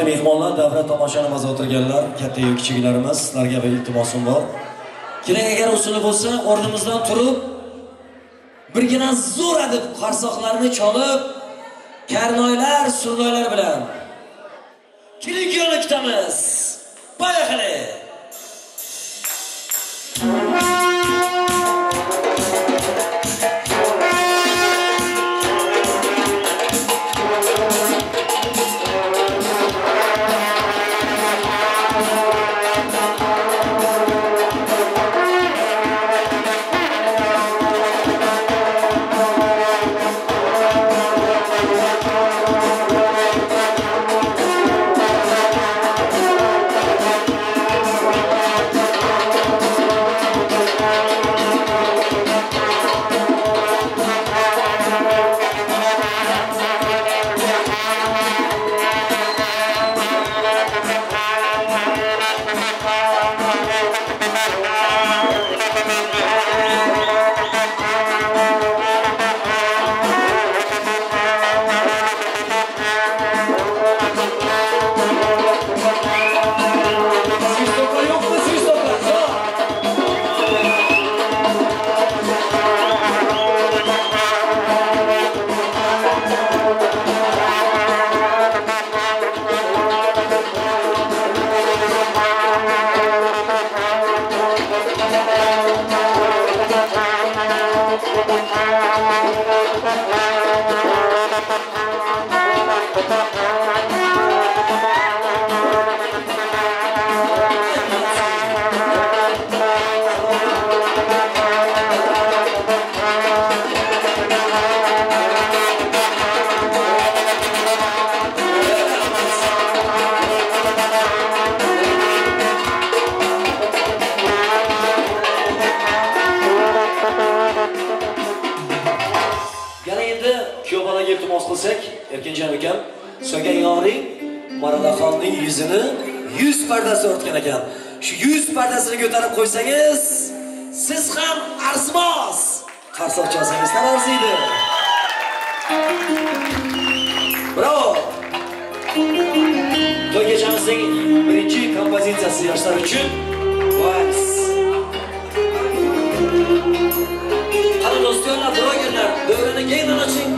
Mehmonlar, davra tomoshani maza o'tirganlar, katta-yu kichiklarimiz, sizlarga bir iltimosim bor. Keling, agar usuli bo'lsa, o'rnimizdan turib, birgina zo'r deb qarsoqlarni cholib, karnoylar, surnoylar bilan keling yo'lni kutamiz. Поехали! Erkinjon ukam, so'ngan yoring Maralaxonning yuzini yuz pardasi o'rtgan ekan. Shu yuz pardasini ko'tarib qo'ysangiz, siz ham arzimas. Qarsoq chalsangiz ham arziydi. Bravo! To'y kechamizning birinchi kompozitsiyasi yoshlar uchun vals. Qani do'stlar, blogerlar, davrani kengdan oching.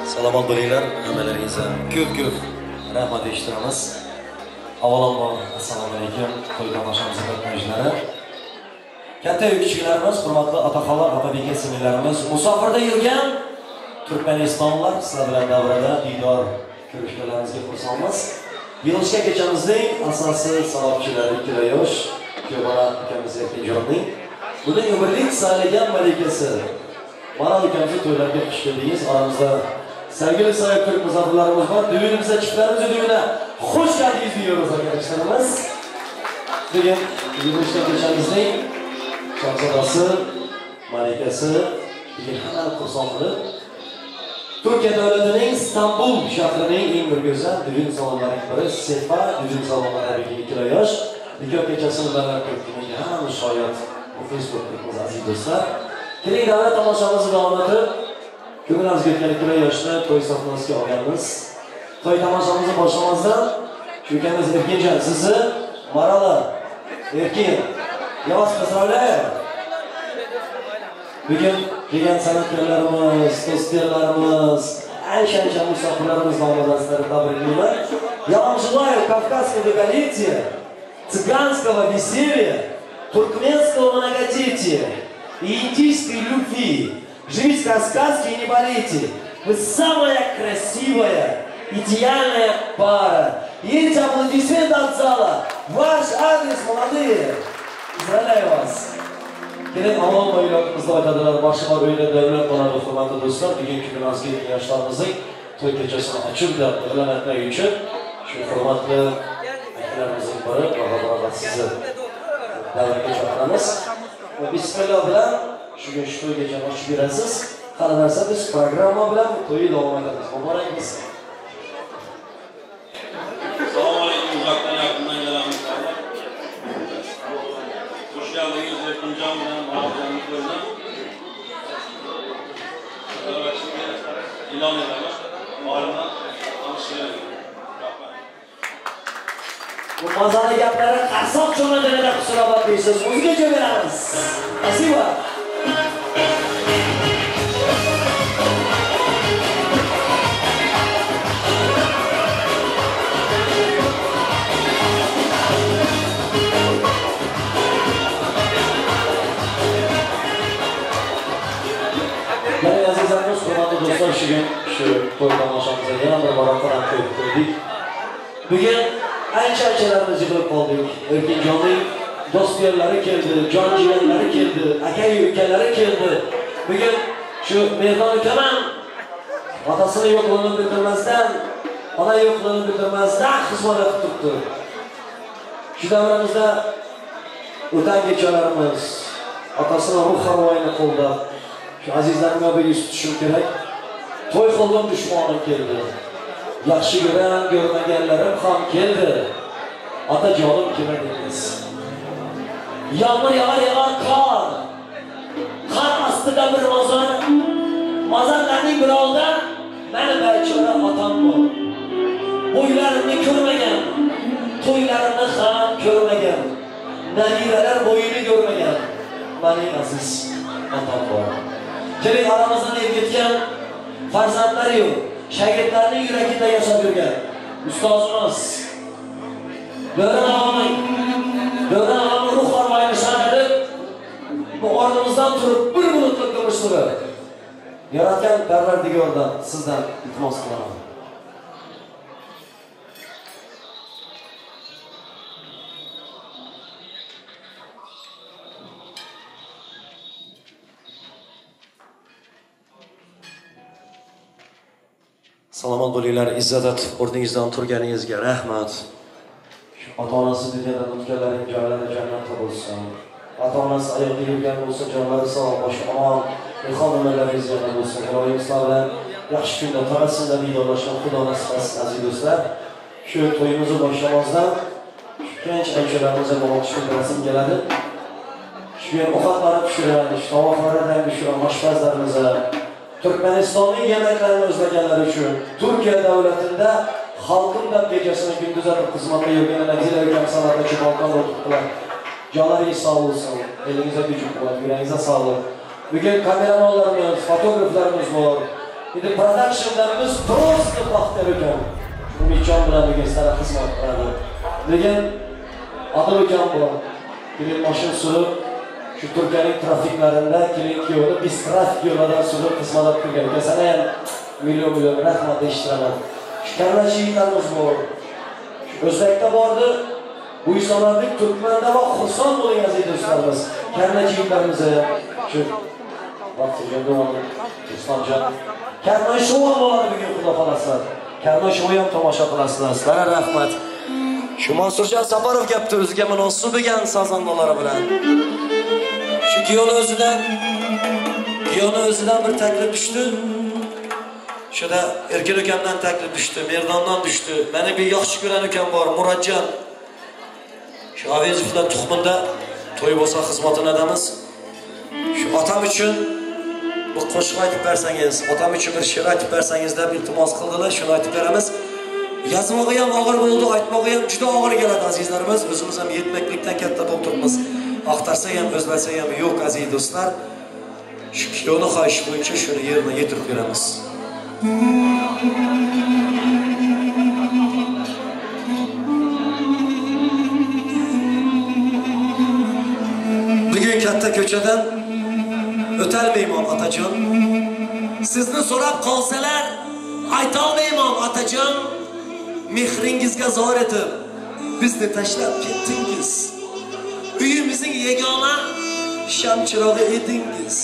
Salomat bo'linglar, hammalaringizga ko'p-ko'p rahmat eshittiramiz. Avvalambor assalomu alaykum to'y tomoshamiz qatnashchilari. Katta-yu kichiklarimiz, hurmatli otaxonlar, otabeka singillarimiz, musofirda yurgan Turkmanistonlar, sizlar bilan davrada diydor ko'rishganlarimizga xursandmiz. Yig'ilishga kechamizning asosiy sababchilari ikkala yosh, kuyovbola ukamiz Erkinjonning buning umrlik saylagan malikasi Maral ukamizni to'ylarga xush keldingiz. Aramizda sevgili sayın Türk misafirlerimiz var. Düğünümüze, çiftlerimize düğüne hoş geldiniz diyoruz arkadaşlarımız. Bugün yig'ilishga kechamizning shahzodasi, malikasi, bugun hamma xursand bo'lib, Turkiya davlatining İstanbul shahrining eng bir go'zal düğün salonlarining biri Sefa düğün salonlariga ikkala yosh nikoh kechasini banan ko'rganga hamma shoyat muxlis bo'lib aziz do'stlar. Keling davlat tomoshamizni davom etib, ko'nglimizga o'tgan ikkala yoshni to'y sohnasiga olganmiz. To'y tomoshamizni boshlamazdan shu ukamiz Erkinjon, sizni Marala, Erkin, я вас поздравляю. Bugun kelgan san'atkorlarimiz, do'stlarimiz, ancha-ancha musofirlarimiz nomidan sizlarni tabriklayman. Я вам желаю кавказского долголетия, цыганского веселья, туркменского многодетия и индийской любви. Живите как сказки и не болейте. Вы самая красивая, идеальная пара. И эти аплодисменты от зала. Ваш адрес, молодые. Поздравляю вас. Keling, avval boylarimizni aytadilar, boshqa uyda davlat bo'ladi, hurmatli do'stlar. Bugungi kunimizga yoshlarimizning to'y kechasini ochib deb e'lon etmak uchun shu hurmatli akalarimizning biri Bahodir sizni davlatga chaqiramiz. Va bismillah bilan shu kun shu to'y kechani ochib berasiz. Qolaversa biz programma bilan to'yni davom etamiz. Muborak bo'lsin. Assalomu alaykum, uzakdan yaqindan gelen misafirlar. Hoş geldiniz Erkincan bilan Maralcan'ın to'yuna. Şimdi ilan edelim. Malumdan tanıştıralım. Bu mazali gaplari qarsoq cho'madinida xushrobat deysiz. O'ziga beramiz. Спасибо. Azizlarimiz, hurmatli do'stlar, shu kun shu to'y tomoshamizga yana bir bor qadam qo'yib qo'ydik. Bugun ancha-anchalarimiz yig'ilib qoldik. Erkinjonning do'stlarlari keldi, jon jigarlari keldi, aka-yu ukalari keldi. Bugun shu Mehron ukam ham otasini yo'qligini bildirmasdan, ona yo'qligini bildirmasdan xizmat qilib turibdi. Shu davramizda o'tan kechalarimiz otasini ruh arvohini qo'llab, shu azizlarimga bir yuz tutishim kerak. To'y qildim, dushmanim keldi. Yaxshi ko'ran, ko'rmaganlarim ham keldi. Otajonim kim edingiz? Yomg'ir yog'ar, yog'ar qor. Qor ostida bir mozor. Mozorlarning birovida meni bechora otam bor. Bo'ylarimni ko'rmagan, to'ylarimni ham ko'rmagan, nabiralar bo'yini ko'rmagan mening aziz otam bor. Keling, aramizdan erib ketgan farzandlari-yu shogirdlarning yuragida yashab yurgan ustozimiz Davron og'amning ruh arvohini shad bu o'rnimizdan turib bir minutlik ko'rishtirib yaratgan Parvardigordan sizdan iltimos qilaman. Salomat bo'linglar, izzat etib o'rningizdan turganingizga rahmat. Ota-onasi dunyodan o'tganlaring joylari jannatda bo'lsin. Ota-onasi oyoqda yurgan bo'lsa, jonlari sog', boshi omon, ilhom umrlaringiz yana bo'lsin. Iloyim sizlar bilan yaxshi kunda tarasinda diydorlashgan Xudo nasib etsin, aziz do'stlar. Shu to'yimizni boshlamazdan shu genç hemşehrilerimize olkışını bıraksın geladi. Shu ovqatlarni pishirgan, tovoqlardan pishirgan oshpazlarimize, Türkmenistan'ın yemeklerini özlegenler uchun, Türkiye devletinde halkın da gecesini gündüz edip xizmatda yurgan Nazira ukam san'atdagi balkonda o'tiribdilar. Jonlaringiz sog' bo'lsin, elingizga güc quvvat, yuragingizga sog'lik. Bugun kameramanlarimiz, fotograflarimiz bor. Endi productionlarimiz просто Baxtiyor ukam. Umidjon bilan bugun sizlarga xizmat qiladi. Lekin Adil ukam bor. Kelin mashina surib, shu Turkiyaning trafiklarida kelin kuyovni biz trafik yo'lidan surib xizmat qilgan. Uka sana ham million million rahmat eshittiraman. Shu karnachi yigitlarimiz bor. Shu O'zbekda bordi. Bu insonlarning Turkmanda va xursand bo'ling aziz do'stlarimiz. Karnachi yigitlarimiz shu Baxtiyor Rustamjon. Karnay shou ham bo'ladi bugun xudo xolasa. Karnay shou ham tomosha qilasizlar. Sizlarga rahmat. Shu Mansurjon Saparov gapni o'ziga munosib bo'lgan sazandalari bilan. Shu kuyovni o'zidan bir taklif tushdi. Shunda Erkin ukamdan taklif tushdi, Merdondan tushdi. Meni bir yaxshi ko'ran ukam bor, Murodjon. Shu Avezovlar tuxumida to'y bo'lsa xizmatini edamiz. Shu otam uchun bir qo'shiq aytib bersangiz, otam uchun bir she'r aytib bersangiz deb iltimos qildilar, shuni aytib beramiz. Yazmog'i ham og'ir bo'ldi, aytmog'i ham juda og'ir keladi azizlarimiz. O'zimiz ham yetmaklikdan katta bo'lib turibmiz. Axtarsak ham, o'zlasak ham yo'q aziz do'stlar. Shu kuyovni xohishi bo'yicha shuni yerine yetirib beramiz. Bugun katta ko'chadan o'tolmayman otajon. Sizni so'rab qolsalar aytolmayman otajon. Mehringizga zor etib bizni tashlab ketdingiz. Uyimizning yagona shamchirog'i edingiz.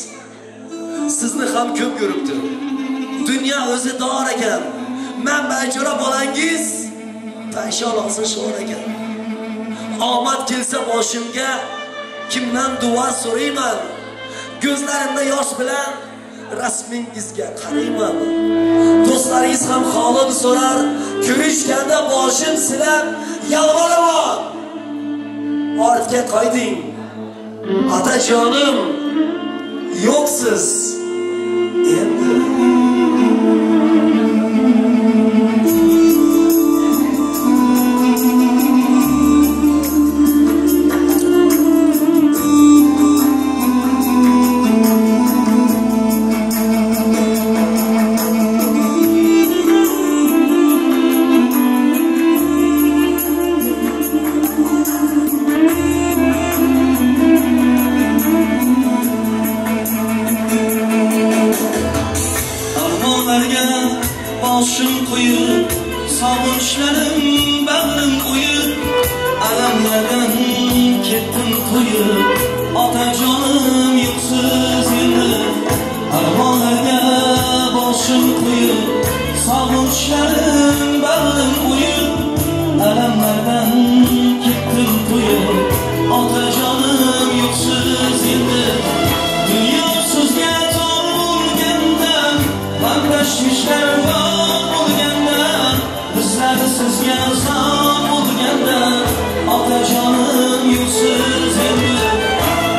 Sizni ham ko'p ko'ribdim. Dunyo o'zi dor ekan. Men bechora bolangiz peshonasi sho'r ekan. Omad kelsa boshimga kimdan duo so'rayman? Ko'zlarimda yosh bilan rasmingizga qarayman. Do'stlaringiz ham holim so'rar, ko'rishganda boshim silab yalvoraman. Ortga qo'yding, otajonim, yo'qsiz endi. Boshim qo'yib, sog'inchlarim bag'rim o'yib, alamlardan ketdim to'yib, otajonim yo'qsiz endi. Armonlarga boshim qo'yib, sog'inchlarim bag'rim o'yib, alamlardan ketdim to'yib, otajonim yo'qsiz endi. Dunyo sizga tor bo'lganda, g'am tashvishlar bor bo'lganda, bizlar sizga zor bo'lganda, otajonim yo'qsiz endi.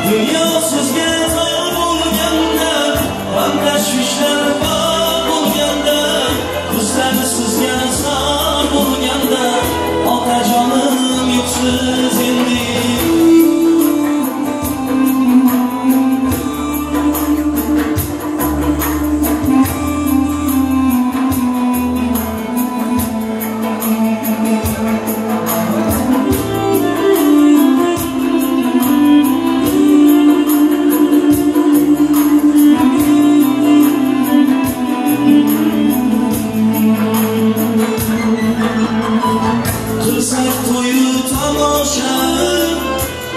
Dunyo sizga tor bo'lganda, g'am tashvishlar bor bo'lganda, bizlar sizga zor bo'lganda, otajonim yo'qsiz endi.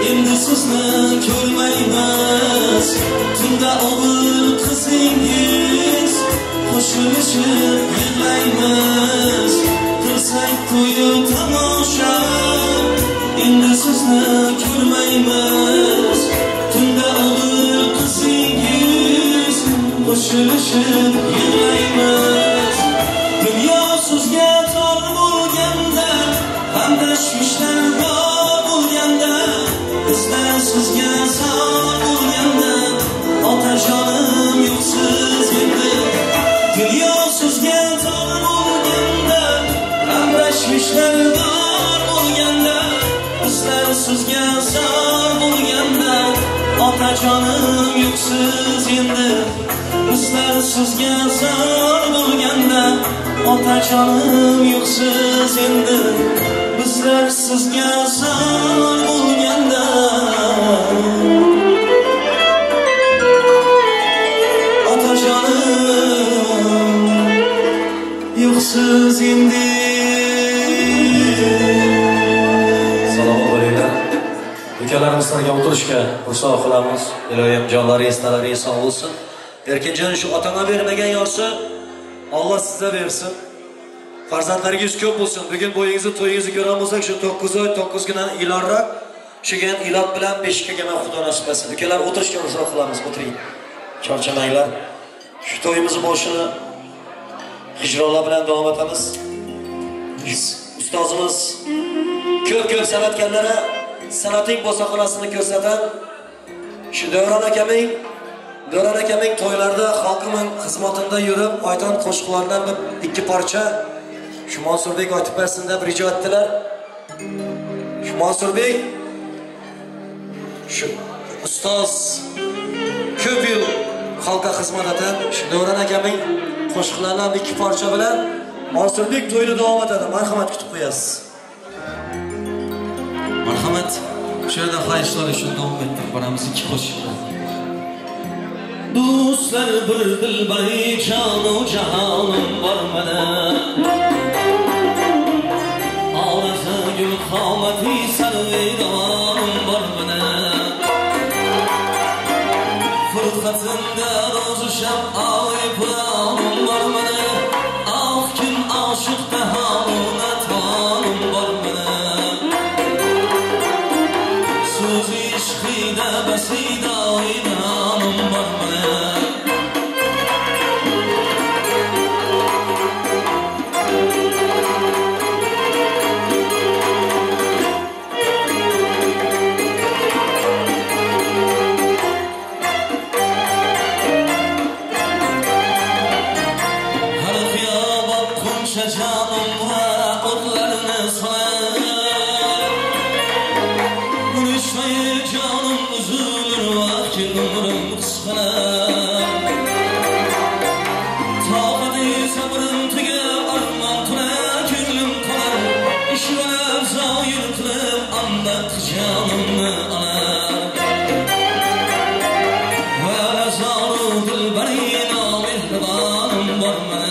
Endi sizni ko'rmaymiz, tunda o'g'il qizingiz qo'shilishib yig'laymiz. Qilsak to'yu tomosha, endi sizni ko'rmaymiz, tunda o'g'il qizingiz qo'shilishib yig'laymiz. Dunyo sizga tor bo'lganda, g'am tashvishlar bor bo'lganda, bizlar sizga zor bo'lganda, otajonim yo'qsiz endi. Dunyo sizga tor bo'lganda, g'am tashvishlar bor bo'lganda, bizlar sizga zor bo'lganda, otajonim yo'qsiz endi. Bizlar sizga zor. bo'lganda, otajonim yo'qsiz endi, bizlar sizga zor bo'lganda. Otajonim yo'qsiz endi. Salomat bo'linglar. Ukalarimizlarga o'tirishga ruxsat qilamiz. Iloyim jonlari estalari sog' bo'lsin. Erkinjon shu otama bermagan yorsa, Alloh sizga bersin. Farzandlaringiz ko'p bo'lsin. Bugun bo'yingizni, to'yingizni ko'ran bo'lsak, shu 9 oy, 9 kundan ilonroq, shugan ilot bilan beshikka kelgan Xudo nasib etsin. Ukalar o'tirishga ruxsat qilamiz, o'tiring. Charchamanglar. Shu to'yimizni boshini hijronlar bilan davom etamiz. Ustozimiz ko'p-ko'p san'atkorlarga san'atning bosaqonasini ko'rsatan shu Davron akamning to'ylarda xalqining xizmatida yurib aytan qo'shiqlardan bir ikki parcha shu Mansurbek aytib bersin deb rijo etdilar. Shu Mansurbek shu ustoz ko'p yil xalqqa xizmat etgan shu Davron akamning qo'shiqlaridan ikki parcha bilan Mansurbek to'yini davom etadi. Marhamat kutib qo'yasiz. Marhamat. Shu yerda xahishlar uchun davom ettirib boramiz ikki qo'shiqni. Do'stlar bir dilbari jonu jahonim bor mana. Orzi gul qomati sarvi davonim bor mana. Furqatinda ro'zi shab oy pulonim bor mana. Oh kim oshiq dahonim tonim bor mana. So'zi ishqida basida oynanim bor mana. Har xiyobon quncha jonim va o'tlarni solar. Urushmay jonim uzilur vaqti umrim qisqalar. Toqati sabrim tugab armon to'la ko'nglim qolar. Ishvalab zoyir qilib andiq jonimni olar. Va nazoru dilbari nomehribonim bor mana.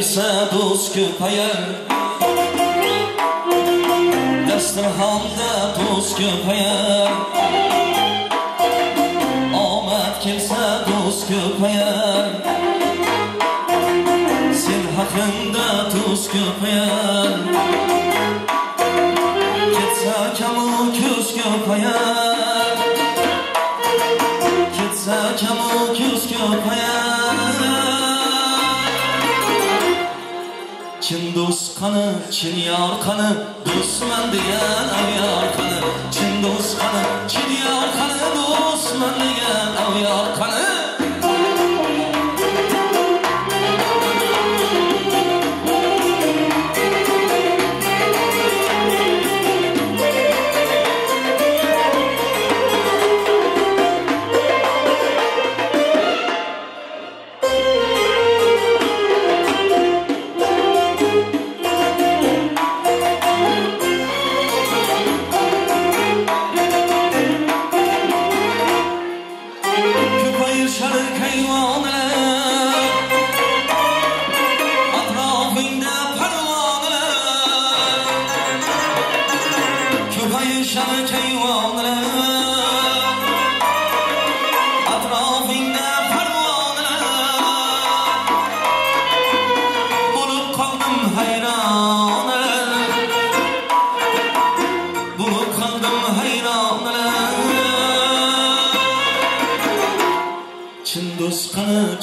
Kelsa do'st ko'payar, dasturxonda do'st ko'payar. Omad kelsa do'st ko'payar, sen haqingda do'st ko'payar. Ketsa kamu ko'z ko'payar, ketsa kamu ko'z ko'payar. Chin do'st qani, chin yor qani, do'stman degan avyor qani. Chin do'st qani, chin yor qani, do'stman degan avyor qani.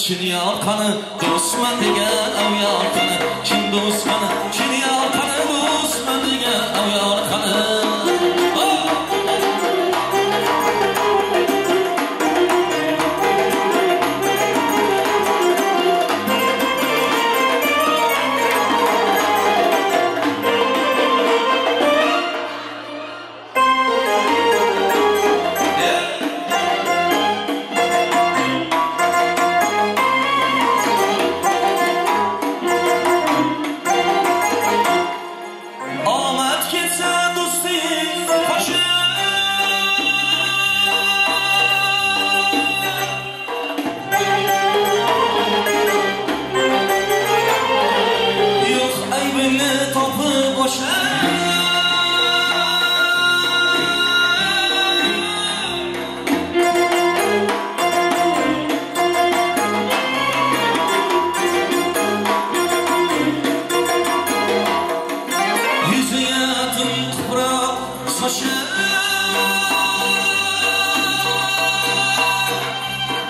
Chin yor qani, do'stman degan avyor qani. Chin do'st qani, chin yor qani, do'stman degan avyor qani.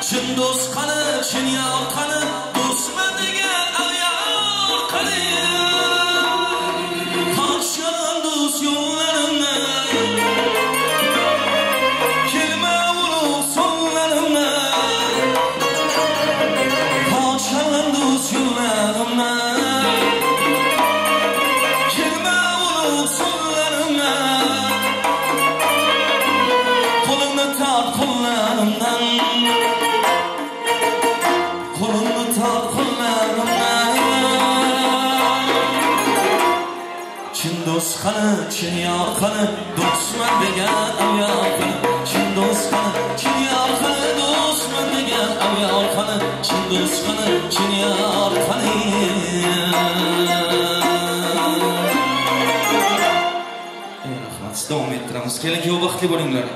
Chin do'st qani, chin yor qani, do'stman degan avyor qani. Qochgan do'st yo'llarimni, kelma ulug' sonlarimni. Qochgan do'st yo'llarimni, kelma ulug' sonlarimni. Qo'limni tart qo'llarimdan, qo'limni tart qo'llarimdan. Chin do'st qani, chin yor qani, do'stman degan avyor qani. Chin do'st qani, chin yor qani, do'stman degan avyor qani. Chin do'st qani, chin yor qani. Rahmat, davom ettiramiz. Keling, kuyov, baxtli bo'linglar.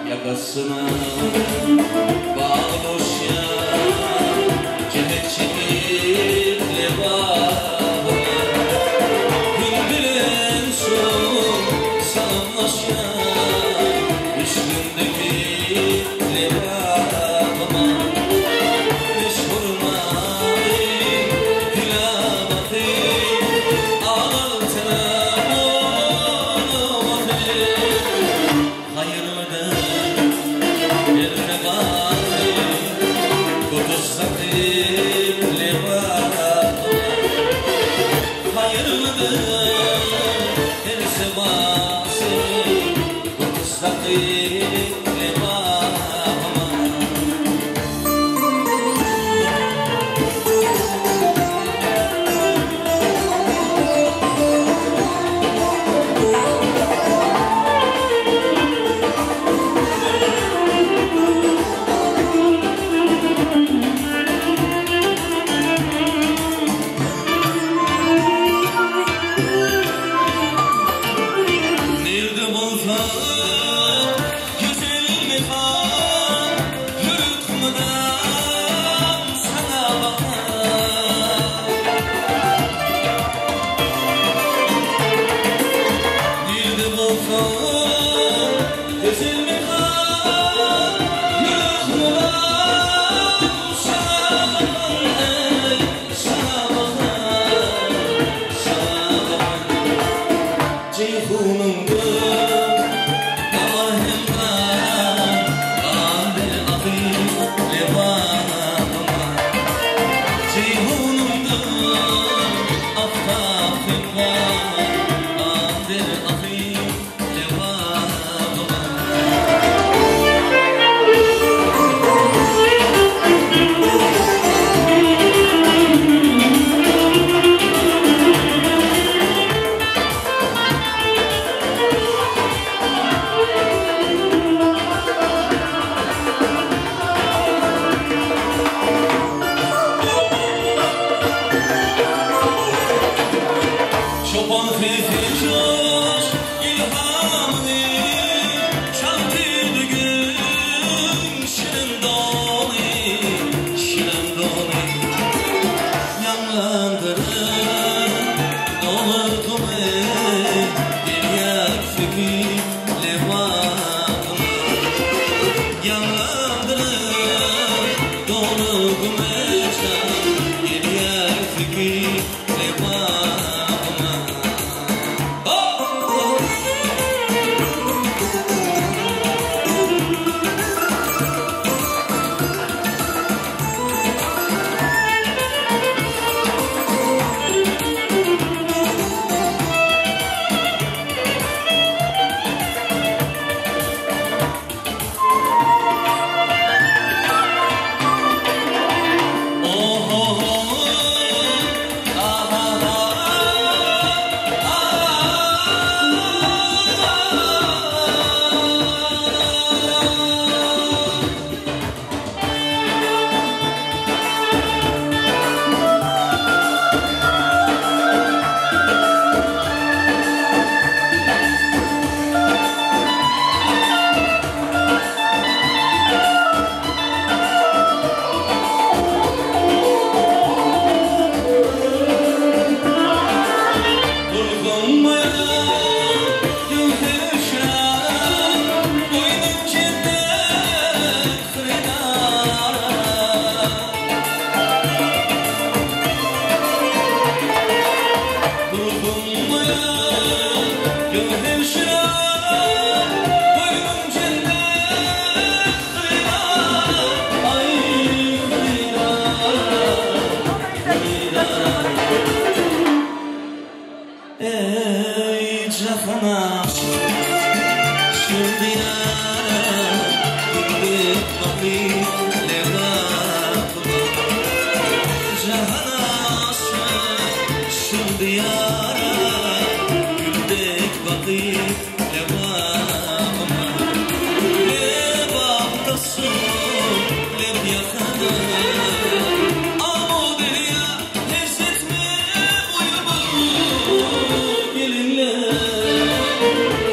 Yakasına bağlı boş ya, cehek çekip.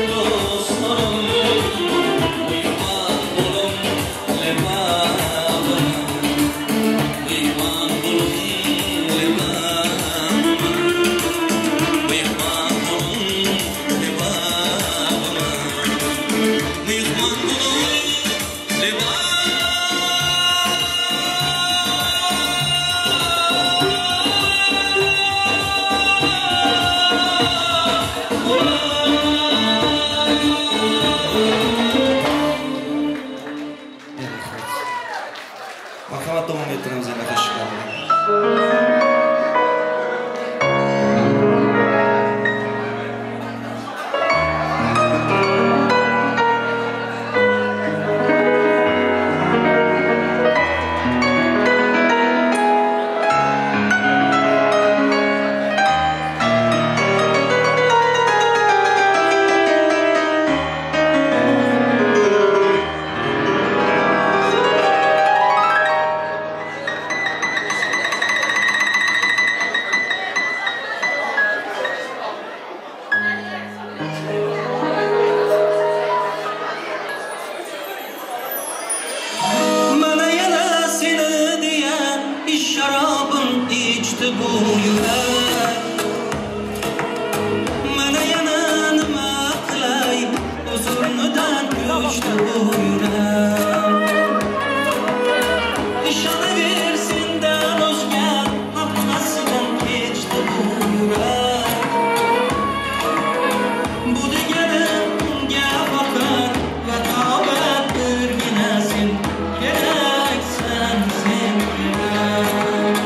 Dostlarım, uyumak olum, levan. kechdi bu yurak. Ishonaver sendan o'zga hammasidan kechdi bu yurak. Bu deganim unga faqat latobat birgina sen keraksan, sen kerak.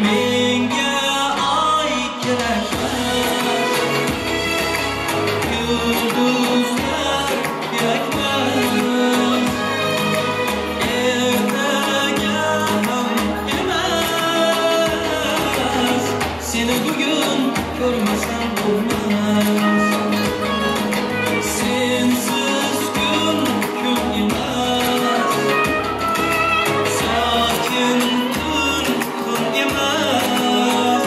Menga oy kerakmas, yulduzlar kerakmas, ertaga ham emas, seni bugun ko'rmasam bo'lmas. Sensiz kun kun emas, sokin tun tun emas.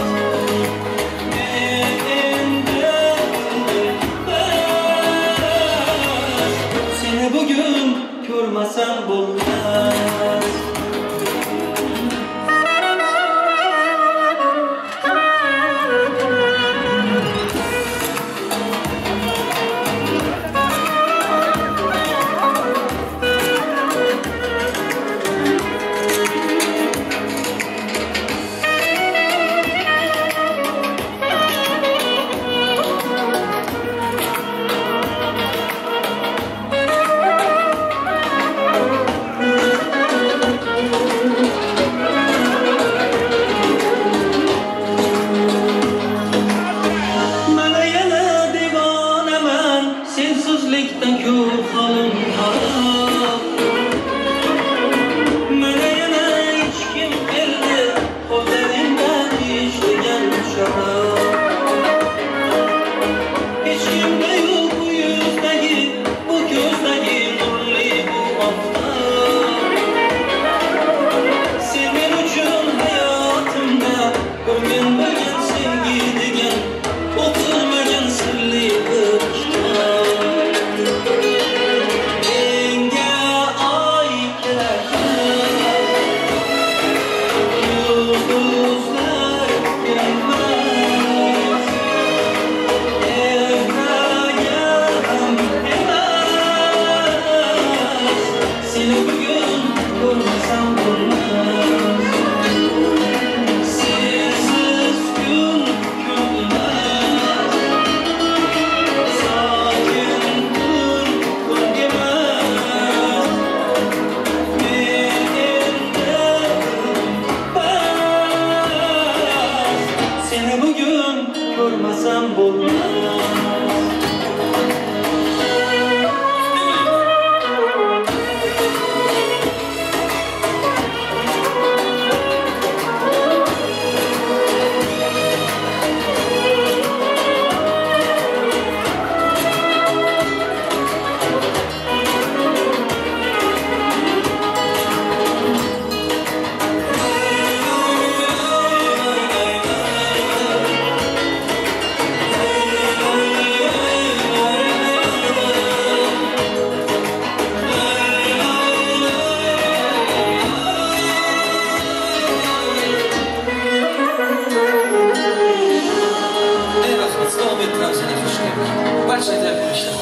Men endi bilmas, seni bugun ko'rmasam bo'lmas. Mana yana devonaman, sensizlikdan ko'p holim xarob. Mana yana ichkim keldi, qo'llaringdan ichilgan sharob. Hech kimda yo'q bu yuzdagi, bu ko'zdagi nurli bu oftob. Sen men uchun hayotimda bir men bilgan sevgi degan o'qilmagan sirli bir kitob. Menga oy kerakmas, yulduzlar kerakmas, ertaga ham emas, seni bugun ko'rmasam bo'lmas. Sensiz kun kun emas, sokin tun tun emas. Men endi bilmas, seni bugun ko'rmasam bo'lmas. Ey rahmat, davom ettiramiz yana qo'shiqni. Barcha aytyapman ishlab.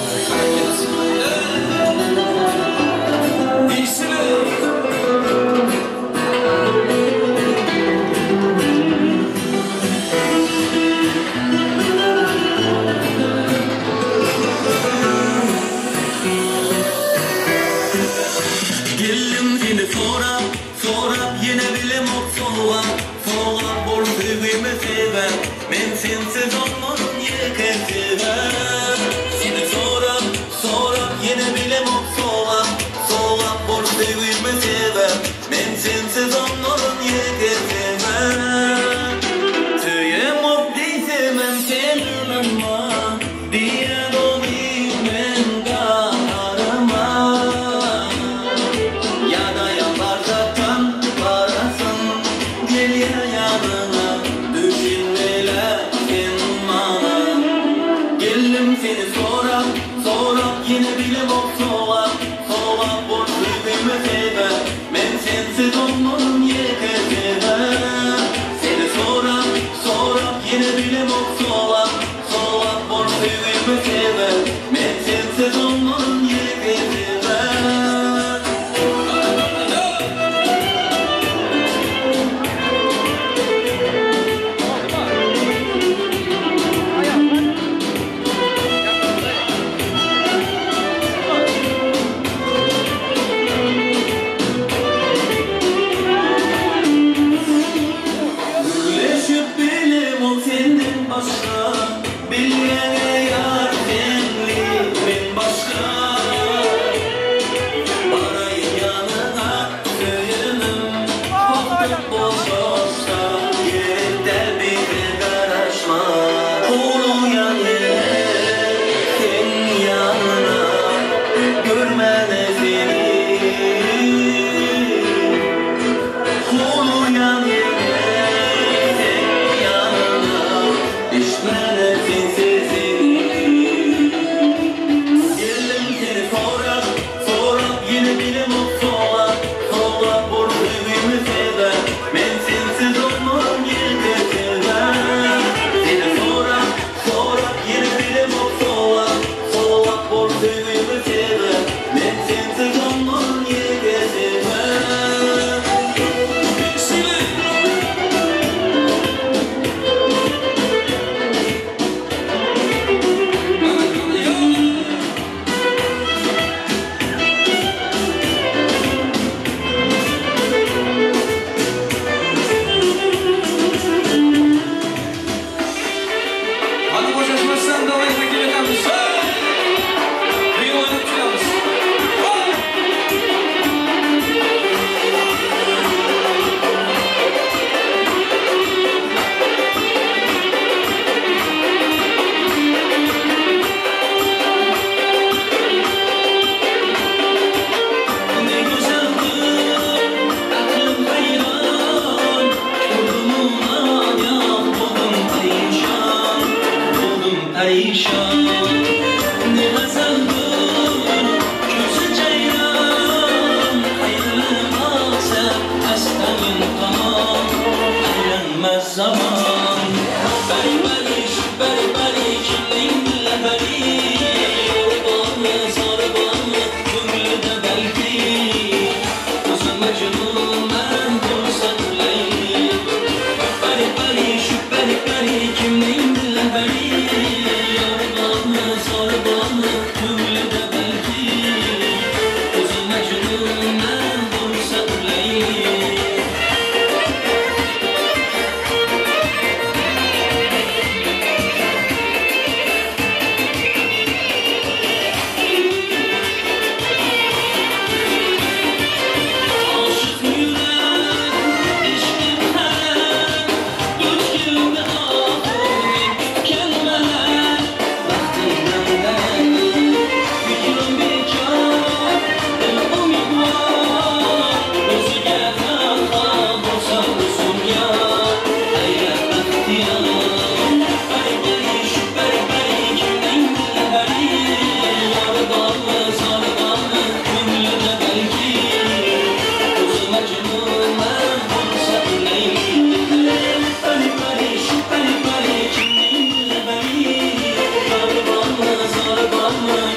Geldim seni sorap, sorap yine bilim ok soğap, soğap bol sevgimi sever. Men sensiz olmanın yeke sever. Seni sorap, sorap yine bilim ok soğap, soğap bol sevgimi sever. Men sensiz olmanın yeke sever. Tüyüm ok deysemem sen inanma, diyen olayım ben kaharıma. Ya da yaparsan parasın, gel ya yanına, düşünmeler sen bana. Geldim seni sorap, sorap yine bile bok soğap, soğap boş sevgimi sever. Men sensiz olmanın yeke sever. Seni sorap, sorap yine bile bok soğap, soğap boş sevgimi sever. Men sensiz olmanın yeke.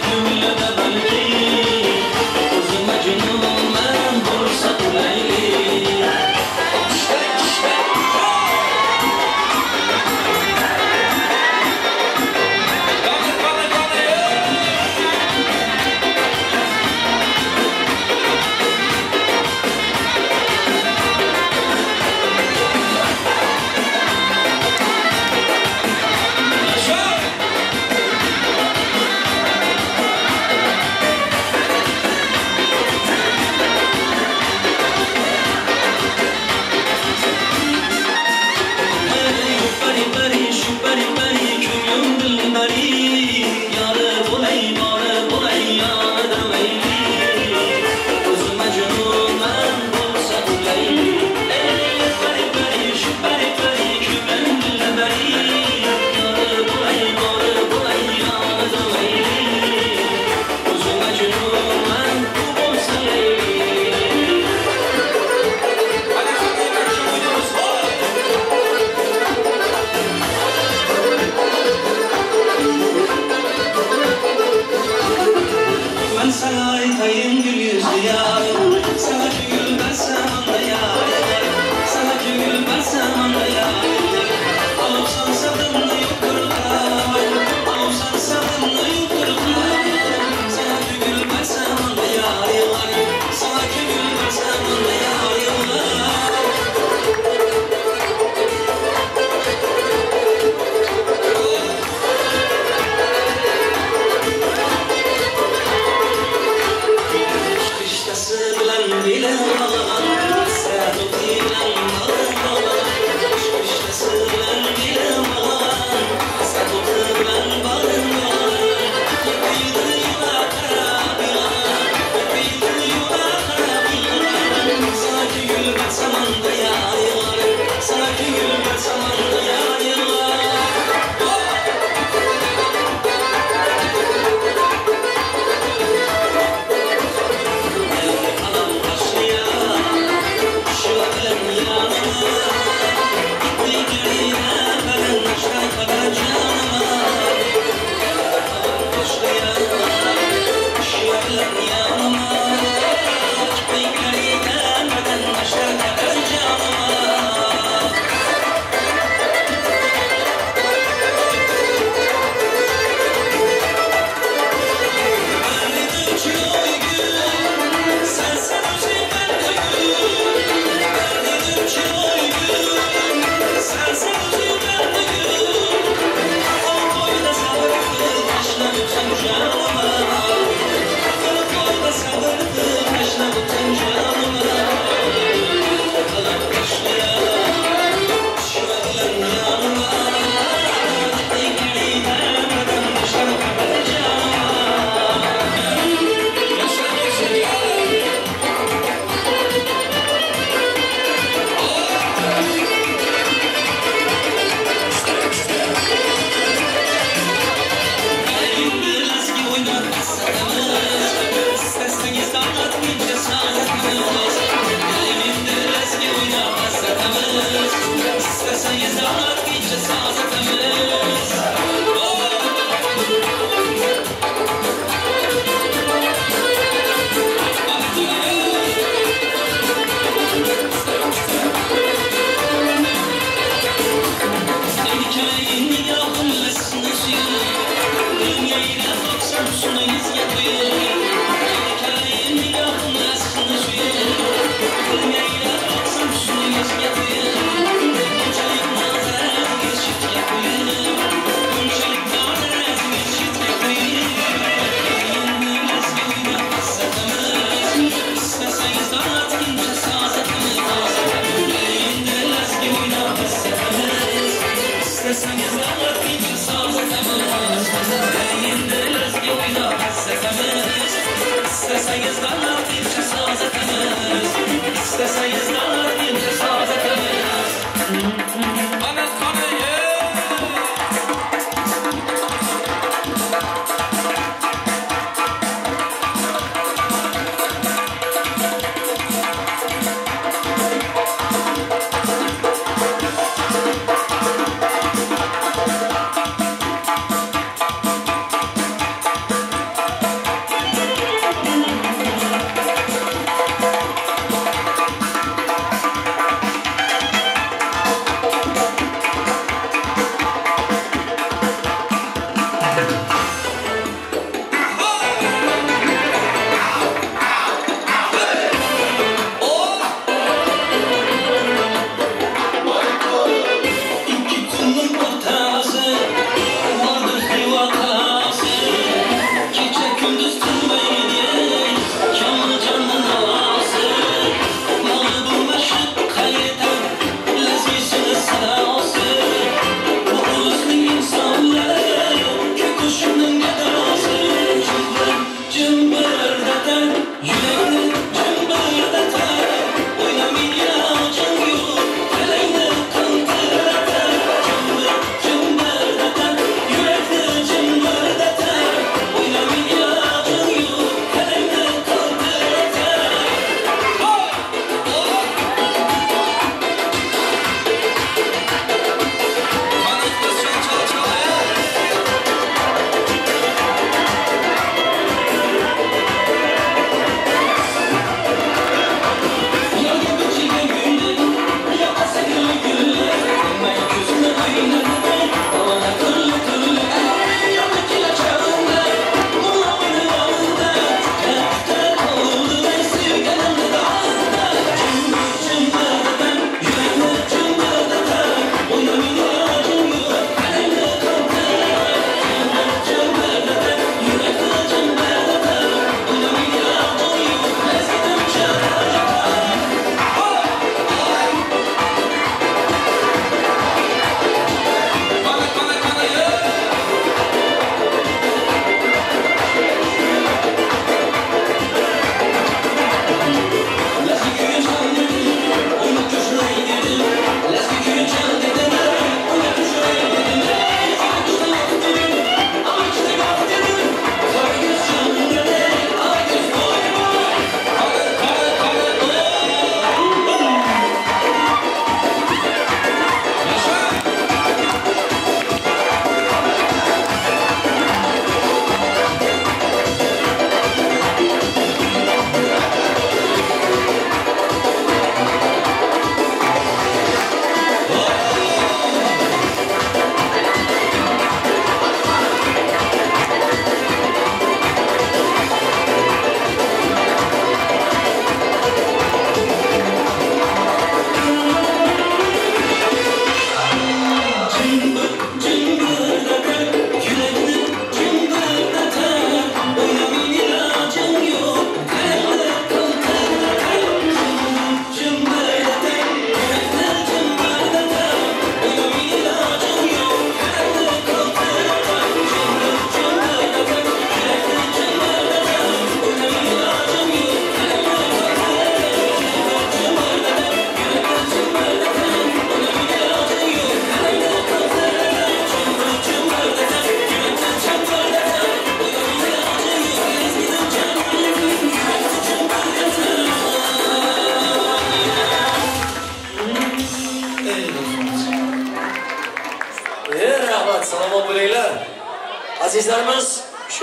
Ko'nglida balki o'zi Majnunman bo'lsa Layli.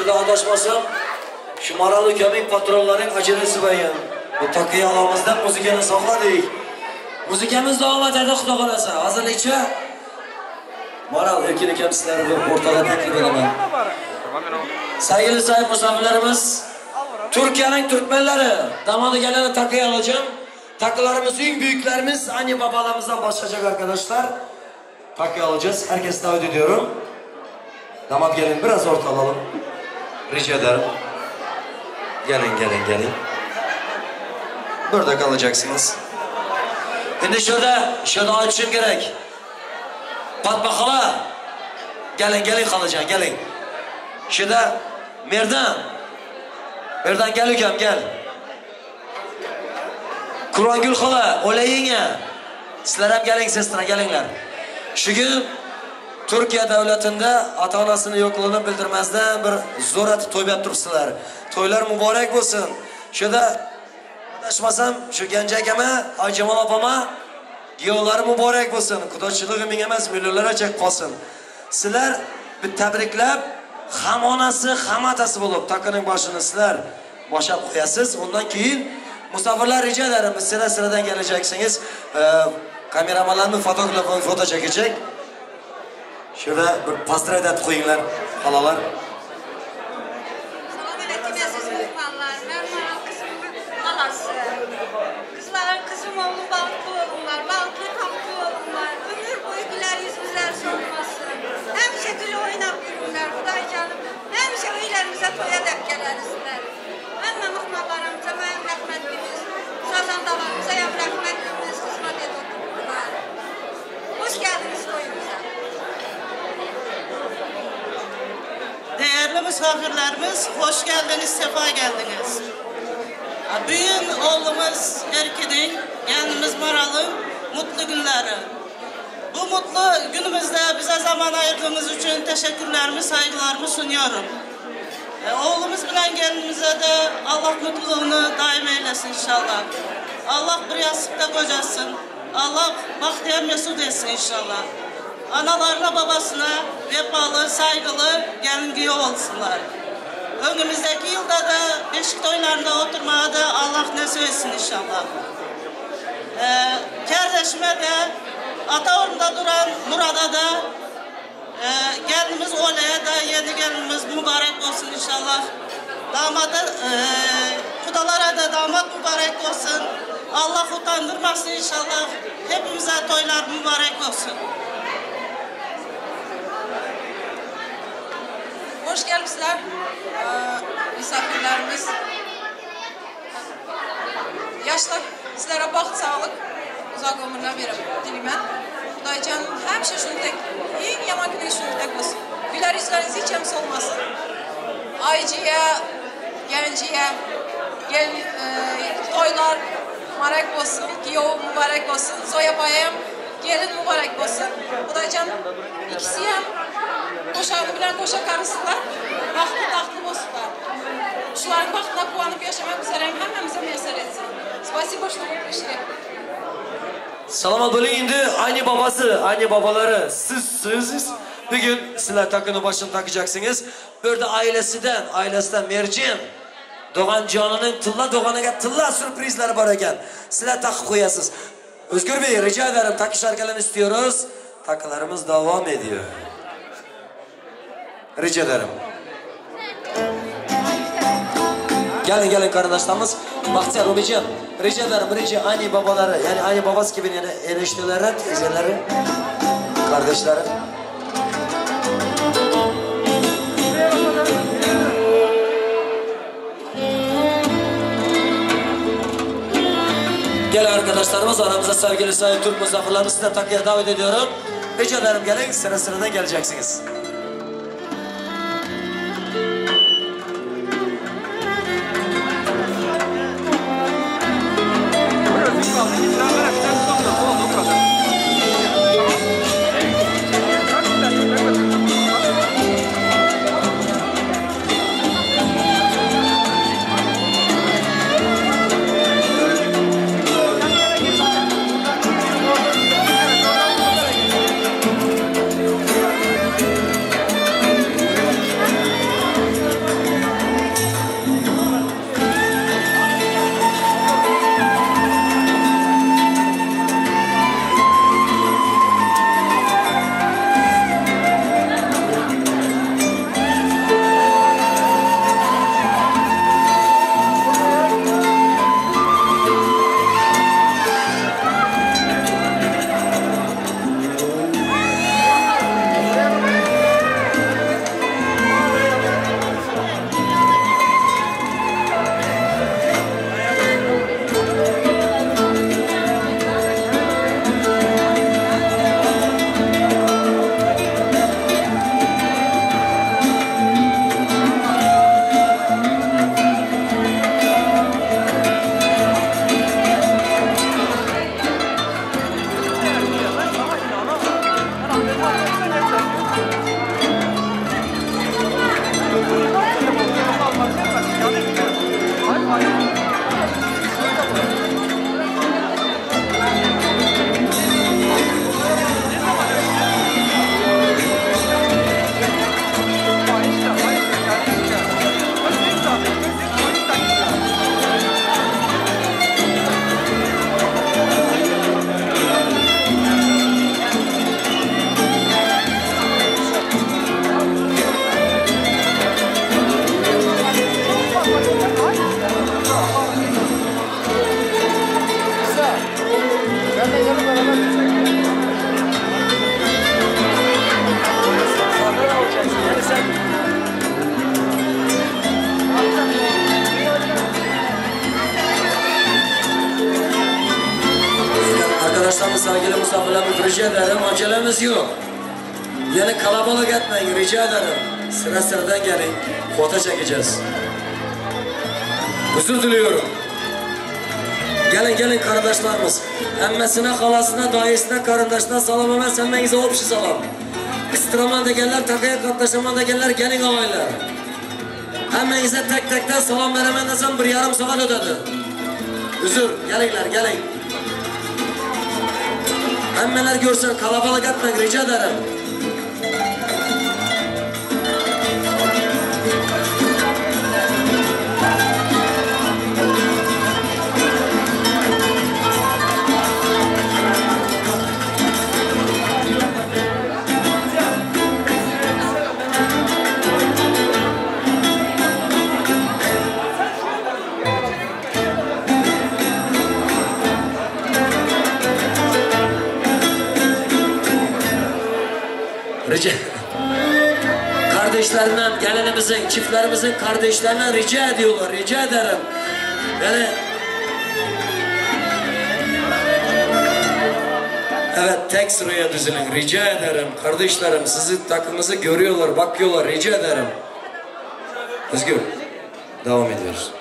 Şurada adashmasam, şu Maral ukamning patronlarning ajalasi bayan. Bu takıyı alamızdan müzikanı saqladik. Müzikamiz davom etadi, Xudo xolasa. Hozirlikcha Maral Erkin akam sizlarni o'rtada taklif edaman. Sevgili sahip misafirlerimiz, Türkiye'nin Türkmenleri, damadı geleni takıyı alacağım. Takılarımız, en büyüklerimiz anne babalarımızdan başlayacak arkadaşlar. Takıyı alacağız. Herkes davet ediyorum. Damat gelin biraz orta alalım. Rica ederim. Gelin, gelin, gelin. Burada kalacaksınız. Şimdi şurada açım gerek. Fatma hala. Gelin, gelin kalacağım, gelin. Şurada Merdan. Merdan gel ukam, gel. Kur'angül hala, olayinga. Sizlar ham keling, sestra kelinglar. Shu gün Türkiye devletinde ata-onasini yo'qligini bildirmezden bir zo'r etib to'y berib turibsizlar. To'ylar mübarek bo'lsin. Şurada adashmasam shu Ganja akama, Ayjamol opama giyo'lari mübarek bo'lsin. Qudochilig'i ming emas, millionlarcha qolsin. Sizlar bir tabriklab, ham onasi, ham otasi bo'lib taqining boshini sizlar boshab qo'yasiz. Undan keyin misafirlar rica ederim, sıra sıradan geleceksiniz. Kameramanlarni fotograflar foto çekecek. Şurada bir pastra edip qo'yinglar, xalalar. Salam aleyküm əziz mehmanlar. Mən Maral qızımın xalası. Qızların qızım oğlu balıqlı olurlar, balıqlı taxtlı olurlar. Ömür boyu gülər yüzümüzlər solmasın. Həmişə gül oynab yürürlər, Xuday canım. Həmişə öylərimizə toya dəb gələrisilər. Həmmə mehmanlarımıza mənim rəhmətlimiz, sazandalarımıza həm rəhmətlimiz xidmət edib otururlar. Hoş geldiniz toyumuza. Değerli misafirlerimiz, hoş geldiniz, sefa geldiniz. Bugün oğlumuz Erkin'in, kendimiz Maral'ın mutlu günleri. Bu mutlu günümüzde bize zaman ayırdığımız için teşekkürlerimi, saygılarımı sunuyorum. Oğlumuz bilen gelinimize de Allah mutluluğunu daim eylesin inşallah. Allah bir yastıkta kocasın. Allah bahtiyar mesut etsin inşallah. Analarına babasına vefalı, saygılı gelin güyü olsunlar. Önümüzdeki yılda da beşik toylarında oturmaya da Allah nasip etsin inşallah. Kardeşime de, Ataorun'da duran Murad'a da, gelinimiz Ole'ye da yeni gelinimiz mübarek olsun inşallah. Damada, kudalara da damat mübarek olsun. Allah utandırmasın inşallah. Hepimize toylar mübarek olsun. Hoş gelmişler misafirlerimiz. Yaşlar sizlere baxt, sağlık, uzak ömürler verip diləyəm. Xudaycan həmişə şunu tək, en yaman günü şunu tək olsun. Gülər yüzləriniz hiç həmsi olmasın. Aycıya, gənciyə, gel, toylar mübarek olsun, giyov mübarek olsun, Zoya bayam, gelin mübarek olsun. Xudaycan ikisi hem qoşağını bilen qoşa karısılar, baxtlı taxtlı olsunlar. Şuların baxtına quvonib yaşamak üzere hemmemize müyesser etsin. Spasibo, что вы пришли. Salamat bo'ling. Endi anne babası, anne babaları siz bugün sizler takını başını takacaksınız. Bir de ailesinden Mercin Doğan canının tilla doğanaga tilla sürprizleri var ekan. Sizler takıp koyasınız. Özgür Bey rica ederim takı şarkılarını istiyoruz. Takılarımız devam ediyor. Rica ederim. Gelin gelin kardeşlerimiz. Bahtiyar Rubican, rica ederim, rica anne babaları, yani anne babası gibi yani enişteleri, teyzeleri, kardeşleri. Gel arkadaşlarımız, aramıza sevgili sayın Türk misafirlerimizi size takıya davet ediyorum. Rica ederim gelin, sıra sıradan geleceksiniz. Thank you. Dostlarımız, sevgili misafirlerimiz, rica ederim acelemiz yok. Yani kalabalık etmeyin, rica ederim. Sıra sıradan gelin, foto çekeceğiz. Özür diliyorum. Gelin gelin kardeşlerimiz. Emmesine, halasına, dayısına, kardeşine salam emez, hemmenize общий salam. Kıstıraman degenler, takaya katlaşaman degenler, gelin ağaylar. Hemmenize tek tekten salam veremen desem bir yarım saat ödedi. Özür, gelinler gelin. Hemmeler görsün, kalabalık etmek rica ederim. Rica. Kardeşlerinden, gelinimizin, çiftlerimizin kardeşlerinden rica ediyorlar, rica ederim. Yani evet, tek sıraya düzülün, rica ederim. Kardeşlerim, sizi, takımınızı görüyorlar, bakıyorlar, rica ederim. Özgür, devam ediyoruz.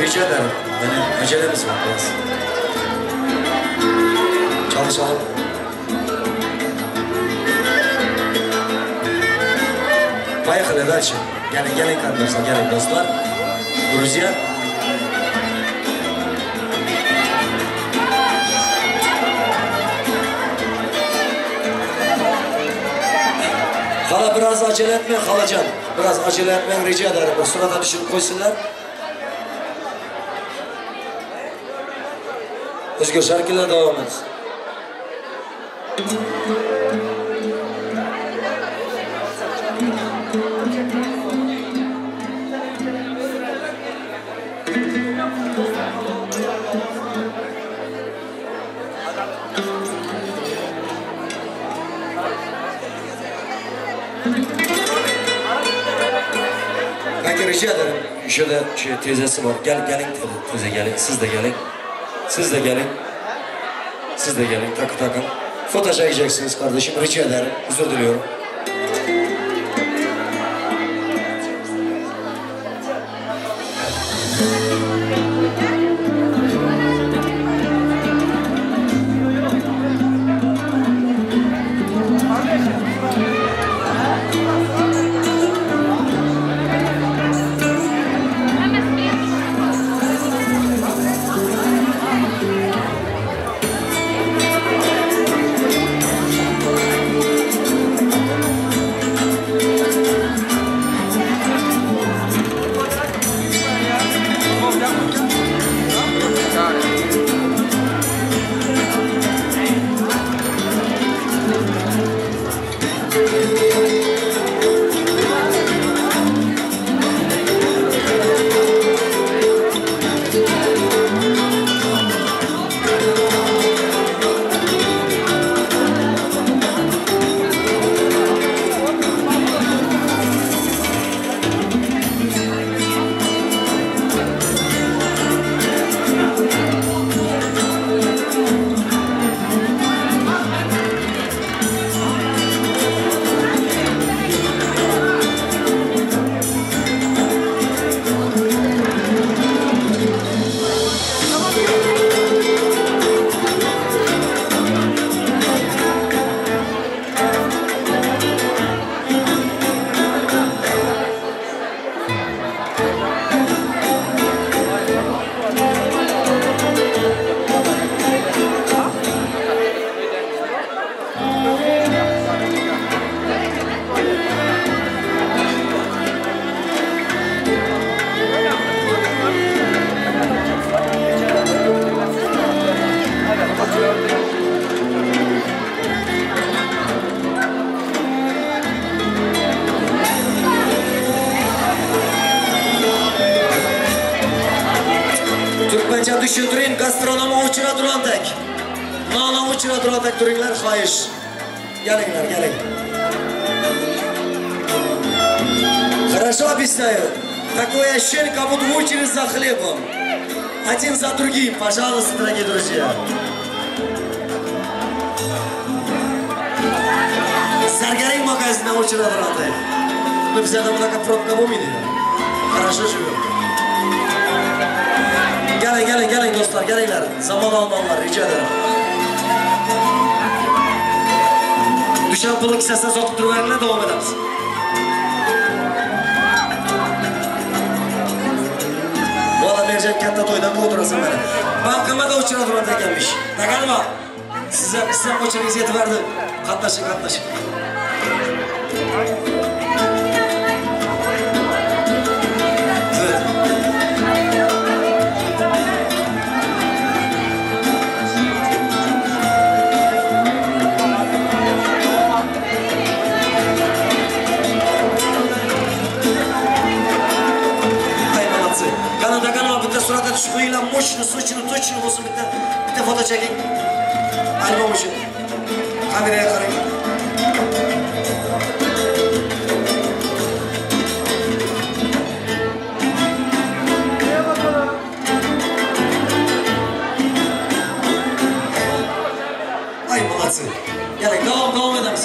Rica ederim. Yani acelemiz var biraz. Çalışalım. Поехали дальше. Gelin gelin kardeşler, gelin dostlar. Друзья. Hala biraz acele etmeyin halacan. Biraz acele etmeyin rica ederim. O sırada düşürüp koysunlar. Özgür şarkıyla devam ederiz. Kanka rica ederim. Şöyle şey, teyzesi var. Gel gelin teyze gelin. Siz de gelin. Siz de gelin. Siz de gelin, takı takın. Foto çekeceksiniz kardeşim, rica ederim. Özür diliyorum. Tushuntiring, gastronom o'chiradigandak. Nona o'chiradigandak turinglar, xohish. Kelinglar, keling. Хорошо объясняю. Такое ощущение, как будто очередь за хлебом. Один за другим, пожалуйста, дорогие друзья. Zargaring magazindan o'chiradigandak. Но bizada bunaqa probka bo'lmaydi. Хорошо живем. Gelin, gelin, gelin dostlar, gelinglar. Zaman almanglar, rica ederim. Düşen pulni kissasidan sotib turaveringlar, davom etamiz. Bola Merjan katta to'ydan o'tirasan mana. Bankamada o'chiradigan ekanmish. Taganma. Siz ham o'chiringiz yetib berdi. Qatnashing, qatnashing. Suratga tushib qo'yinglar, мощно, сочно, точно bo'lsin bitta foto chaking. Albom uchun. Kameraga qarang. Ay, молодцы. Keling, davom etamiz.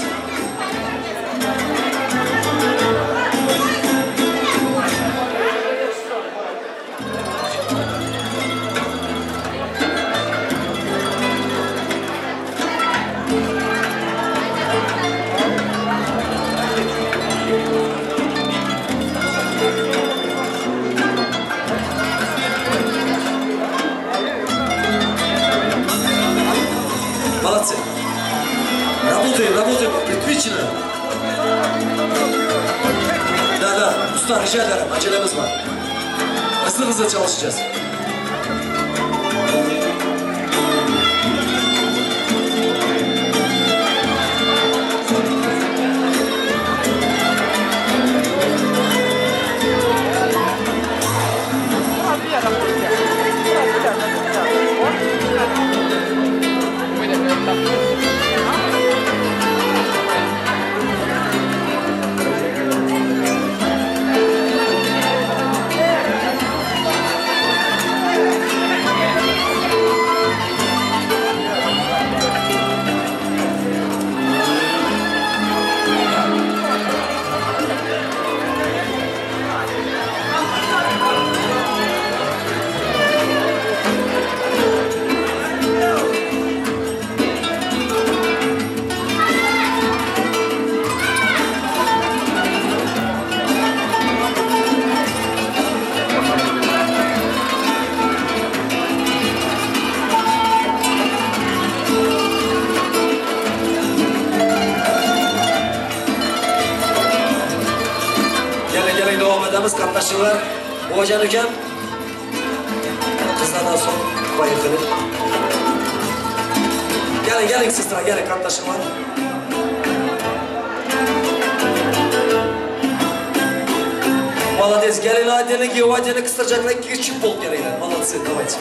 Молодцы. Работаем, работаем, ритмично. Да, usta rica ederim, acelemiz var. Hızlı hızlı çalışacağız. Qatnashchilar, Bobojon ukam qizlardan so'ng kifoya qilib. Keling, keling sizlar, keling qatnashinglar. Молодец, kelinglar, отдельно kiyov, отдельно qistirjaklar, ikki bo'lib kelinglar. Молодцы, давайте.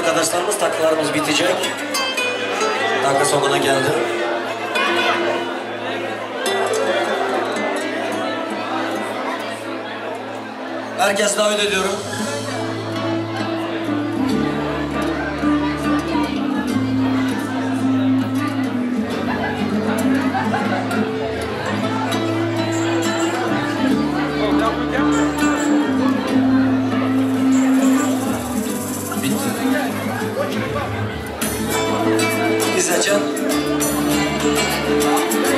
Arkadaşlarımız, takılarımız bitecek. Dakika sonuna geldi. Herkes davet ediyorum.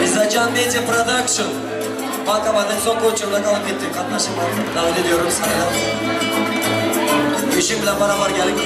İzzetcan Media Production. Bankamanın son koçunda kalıp gitti. Katlaşım var. Davet ediyorum sana. İşim bilen beraber gelin.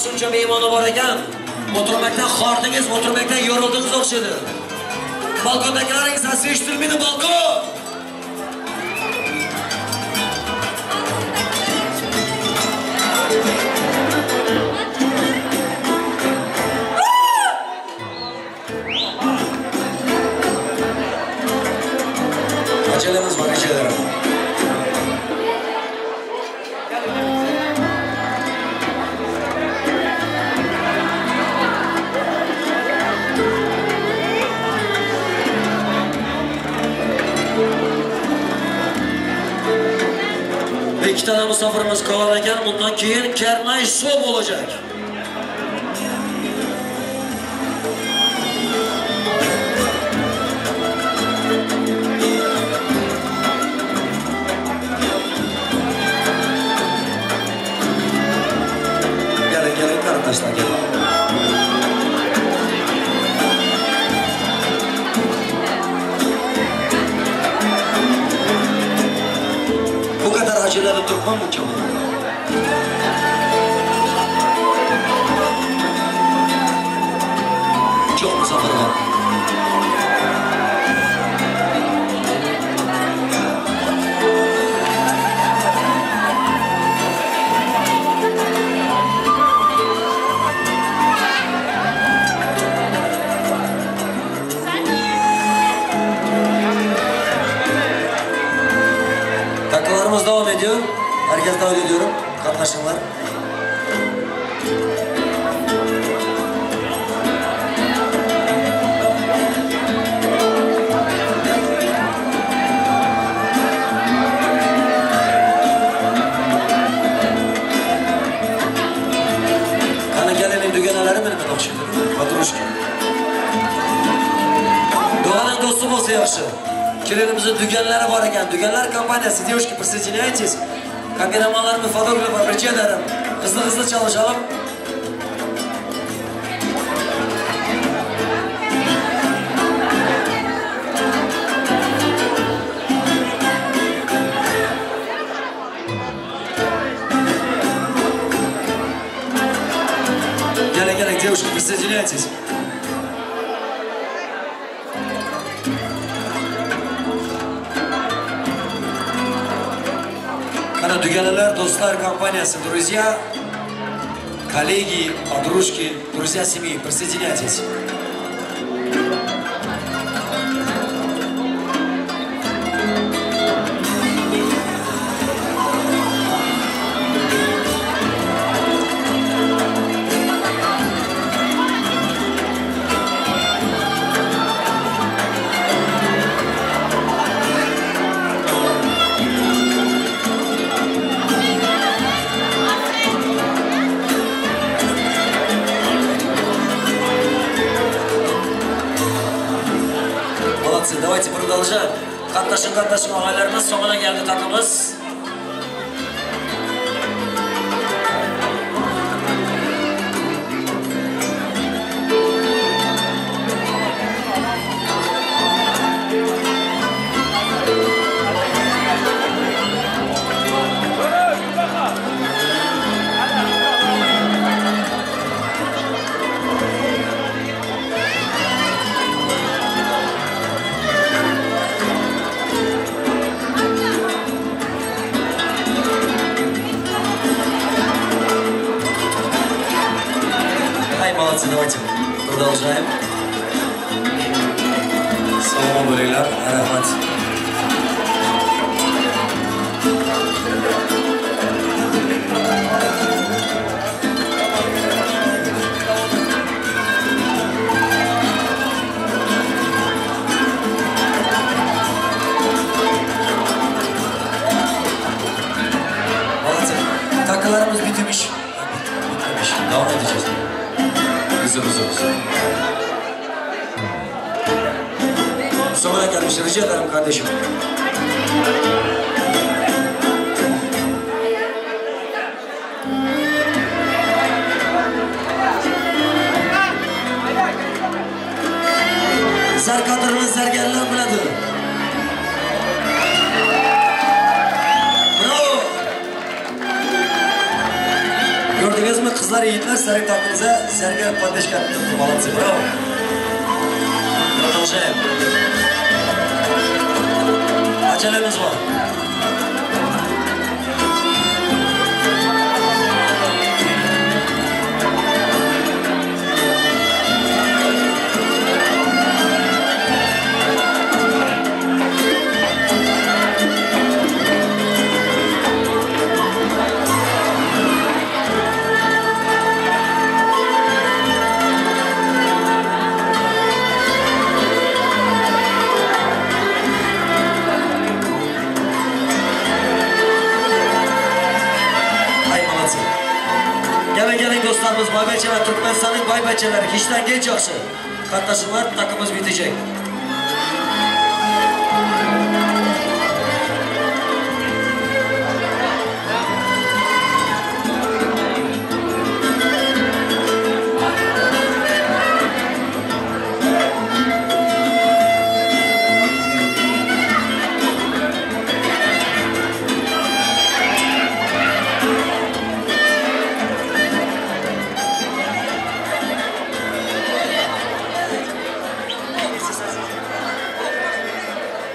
Shuncha mehmoni bor ekan, o'tirmakdan xordingiz, o'tirmakdan yoruldingiz o'xshaydi. Balkondagilaring sasi eshitilmaydi, balkon. Acelemiz var, rica ederim. İki tane misafirimiz kalan ekan, bundan keyin karnay shou bo'lacak. Gelin gelin kardeşler, gelin. Acelede durmam mı çabuk? Çok misafir var. Takılarımız devam ediyor. Herkes davet ediyorum. Katlaşımlar. Kana gelenin dügeneleri mi ben okşadım? Patruşka. Doğanın dostu olsa yaxşı. Kelinimizin dügenleri var ekan. Dügenler kampanyası. Девушки, присоединяйтесь. Kameramanlarımız, fotoğraflar, rica ederim. Hızlı hızlı çalışalım. Gelin gelin девушки, присоединяйтесь. Dügeneler, dostlar компаниясы, друзья, коллеги, подружки, друзья семьи, присоединяйтесь. Молодцы, давайте продолжаем. Qatnashing, qatnashing og'aylarimiz, so'ngina keldi takımız. Молодцы, давайте продолжаем. Sog'lom bo'linglar, rahmat. Молодцы. Takılarımız bitmiş. Bitmemiş. Devam edeceğiz. Huzur. Sonuna gelmiş, rica ederim kardeşim. Zar kadrını zergerler biledir. Bravo. Gördünüz mü kızlar, yiğitler sarı takımıza serger kardeş yaptı. Молодцы, bravo. Продолжаем. Acelemiz var. Gelin dostlarımız, baybaçeler, Türkmenistan'ın baybaçeleri, hiçten geç yaxşı. Qatnashinglar, takımız bitecek.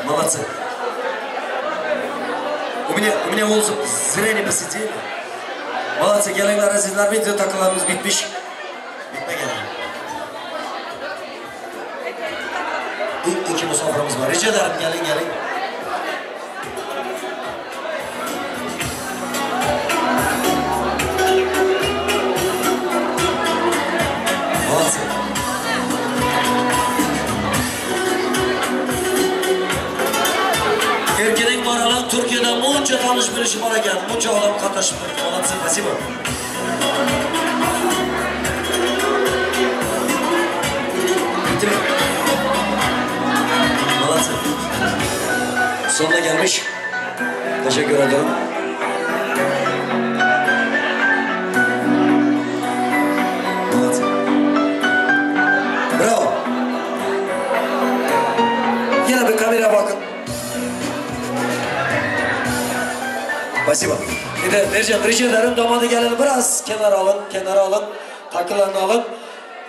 Молодцы. У меня волосы зря не посидели. Молодцы, kelinglar azizlar, video takılarımız bitmiş. Bitmegen. İki misafirimiz var. Rica ederim, gelin gelin. Молодцы. Erkening Maralan Türkiye'de muncha tanış bilişi var ekan, muncha odam qatnashib turibdi. Молодцы, спасибо. Bitti mi? Молодцы. Sonuna gelmiş. Teşekkür ederim. Молодцы. Bravo. Yine bir kameraya bakın. Спасибо. Endi Merjan, rica ederim, damadı gelin biraz kenara alın, kenara alın, takılarını alın.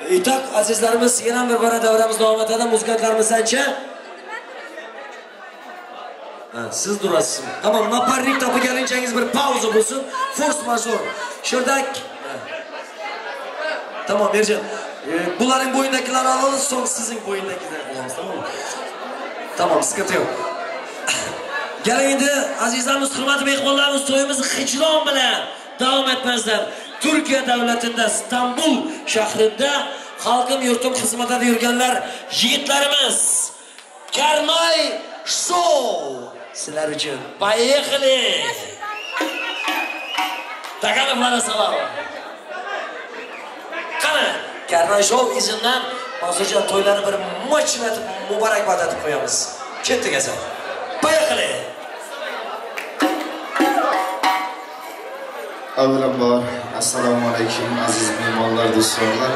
İtak azizlerimiz, yine bir bana davramiz davam etadi, muzikantlarimiz ancha. Siz durasiz. Tamam, naparnik tapı gelinchangiz bir pauza bo'lsin. Force major. Şurada. Tamam Merjan. Bularning bo'yindagilarni olamiz, so'ng sizning bo'yindagilarni olamiz, tamam mı? Tamam, sıkıntı yok. Keling endi azizlarimiz, hurmatli mehmonlarimiz, to'yimizni hijron bilan davom etmazdan Turkiya davlatida İstanbul shahrida xalqim yurtim xizmatida yurganlar yigitlarimiz Karnay Show sizlar uchun. Поехали! Taganovlara salom. Qani, Karnay Show izidan Mansurjon to'ylarni bir mochinatib muborakbod etib qo'yamiz. Ketdik esa. Поехали. Avvalambor assalomu alaykum aziz mehmonlar, do'stlar.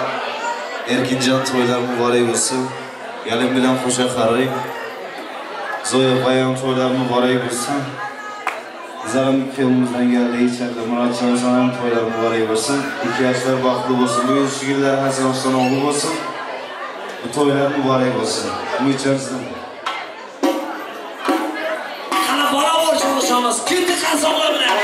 Erkinjon to'ylar muborak bo'lsin. Yalim bilan qo'sha qarang. Zoya opayam to'ylar muborak bo'lsin. Bizlarning filmimizdan geldi içeride Muratcan sana to'ylar muborak bo'lsin. İki yaşlar baxtli bo'lsin. Bu yil Hasan Osmonoğlu bo'lsin. Bu to'ylar muborak bo'lsin. Bu içerisinde. Qani barobar chalishamiz. Ketdi qarsoqlar bilan.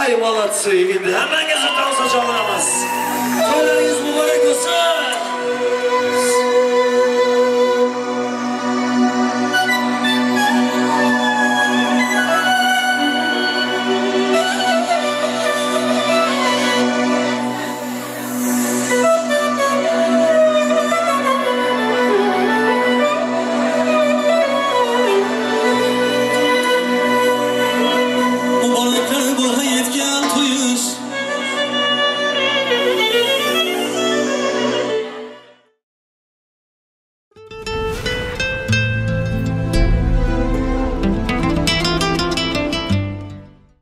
Ay, молодцы, видно. Hammangizni tomosha olamiz. To'ylaringiz muborak bo'lsin.